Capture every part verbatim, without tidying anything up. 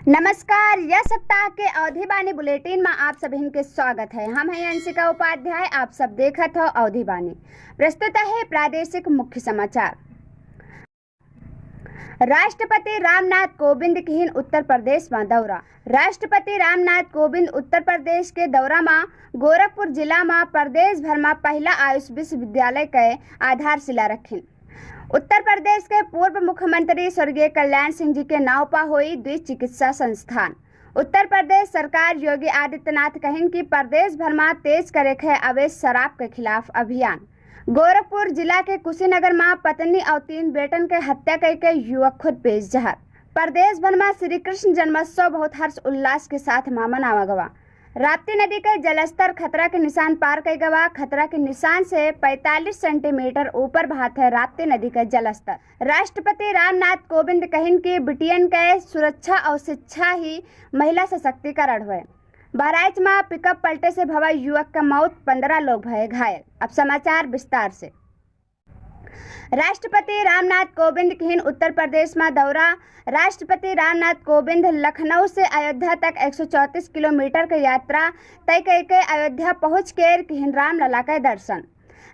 नमस्कार, यह सप्ताह के अवधी बानी बुलेटिन मा आप सभिन के स्वागत है। हम हैं अंशिका उपाध्याय, आप सब देखत हो अवधी बानी। प्रस्तुत है प्रादेशिक मुख्य समाचार। राष्ट्रपति रामनाथ कोविंद किहिन उत्तर प्रदेश मा दौरा। राष्ट्रपति रामनाथ कोविंद उत्तर प्रदेश के दौरा मा गोरखपुर जिला मा प्रदेश भर मा पहिला आयुष विश्वविद्यालय के आधारशिला रखिन। उत्तर प्रदेश के पूर्व मुख्यमंत्री स्वर्गीय कल्याण सिंह जी के नाव पा होई द्वि चिकित्सा संस्थान। उत्तर प्रदेश सरकार योगी आदित्यनाथ कहिन कि प्रदेश भर मा तेज करे खे अवैध शराब के खिलाफ अभियान। गोरखपुर जिला के कुशीनगर मा पत्नी और तीन बेटन के हत्या कई के युवक खुद पेश जहर। प्रदेश भर मा श्री कृष्ण जन्मोत्सव बहुत हर्ष उल्लास के साथ मा मनावा गवा। राप्ती नदी के जलस्तर खतरा के निशान पार कई गवा। खतरा के निशान से पैंतालीस सेंटीमीटर ऊपर बहात है राप्ती नदी के जलस्तर। राष्ट्रपति रामनाथ कोविंद कहिन कि बिटियन के सुरक्षा और शिक्षा ही महिला सशक्तिकरण होए। बहराइच मा पिकअप पलटे से भवा युवक का मौत, पन्द्रह लोग भए घायल। अब समाचार विस्तार से। राष्ट्रपति रामनाथ कोविंद किहिन उत्तर प्रदेश मा दौरा। राष्ट्रपति रामनाथ कोविंद लखनऊ से अयोध्या तक एक सौ चौंतीस किलोमीटर के यात्रा तय कई के अयोध्या पहुँच के किहिन रामलला के दर्शन।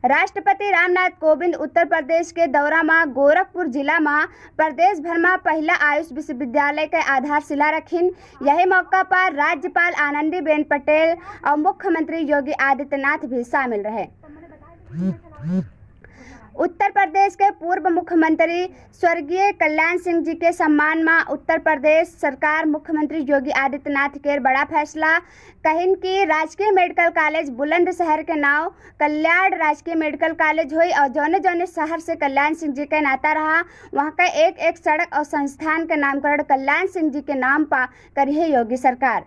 राष्ट्रपति रामनाथ कोविंद उत्तर प्रदेश के दौरा मा गोरखपुर जिला मा प्रदेश भर मा पहिला आयुष विश्वविद्यालय के आधारशिला रखिन। यही मौका पर राज्यपाल आनंदीबेन पटेल और मुख्यमंत्री योगी आदित्यनाथ भी शामिल रहे। उत्तर प्रदेश के पूर्व मुख्यमंत्री स्वर्गीय कल्याण सिंह जी के सम्मान मा उत्तर प्रदेश सरकार मुख्यमंत्री योगी आदित्यनाथ के बड़ा फैसला। कहिन कि राजकीय मेडिकल कॉलेज बुलंदशहर के नाव कल्याण राजकीय मेडिकल कॉलेज होई और जौने जौने शहर से कल्याण सिंह जी के नाता रहा, वहाँ का एक एक सड़क और संस्थान के नामकरण कल्याण सिंह जी के नाम पा करिहे योगी सरकार।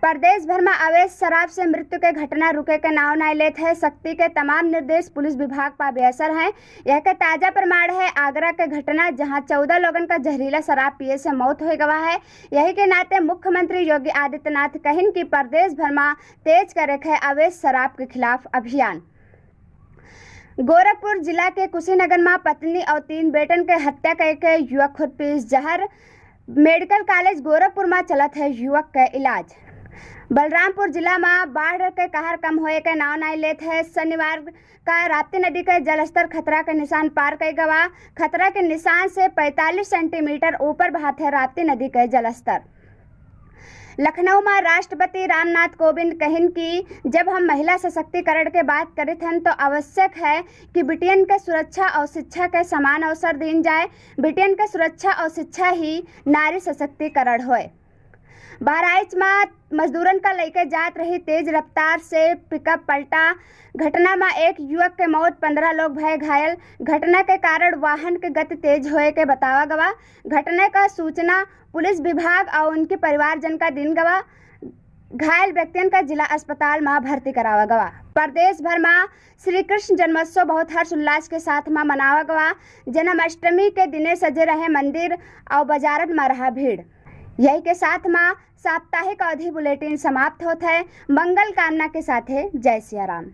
प्रदेश भर मा अवैध शराब से मृत्यु के घटना रुके के नाव नाय लेत है। सख्ती के तमाम निर्देश पुलिस विभाग पा बेअसर हैं। यह के ताजा प्रमाण है आगरा के घटना, जहाँ चौदह लोगन का जहरीला शराब पिए से मौत हो गवा है। यही के नाते मुख्यमंत्री योगी आदित्यनाथ कहिन कि प्रदेश भर मा तेज करे खे अवैध शराब के खिलाफ अभियान। गोरखपुर जिला के कुशीनगर मा पत्नी और तीन बेटन के हत्या कई के युवक खुद पीस जहर। मेडिकल कॉलेज गोरखपुर मा चलत है युवक के इलाज। बलरामपुर जिला मा बाढ़ के कहर कम होए के नाव नाय लेत है। शनिवार का राप्ती नदी के जलस्तर खतरा के निशान पार कई गवा। खतरा के निशान से पैंतालीस सेंटीमीटर ऊपर बहात है राप्ती नदी के जलस्तर। लखनऊ मा राष्ट्रपति रामनाथ कोविंद कहिन कि जब हम महिला सशक्तिकरण के बात करित हन तो आवश्यक है कि बिटियन के सुरक्षा और शिक्षा के समान अवसर दीन जाए। बिटियन के सुरक्षा और शिक्षा ही नारी सशक्तिकरण होए। बहराइच मा मजदूरन का लइके जात रही तेज रफ्तार से पिकअप पलटा। घटना मा एक युवक के मौत, पन्द्रह लोग भए घायल। घटना के कारण वाहन के गति तेज होए के बतावा गवा। घटना का सूचना पुलिस विभाग और उनके परिवारजन का दिन गवा। घायल व्यक्तियन का जिला अस्पताल मा भर्ती करावा गवा। प्रदेश भर मा श्री कृष्ण जन्मोत्सव बहुत हर्षोल्लास के साथ मा मनावा गवा। जन्माष्टमी के दिने सजे रहे मंदिर और बाजारन मा रहा भीड़। यही के साथ मा साप्ताहिक अवधी बुलेटिन समाप्त होत है। मंगल कामना के साथे जय सिया राम।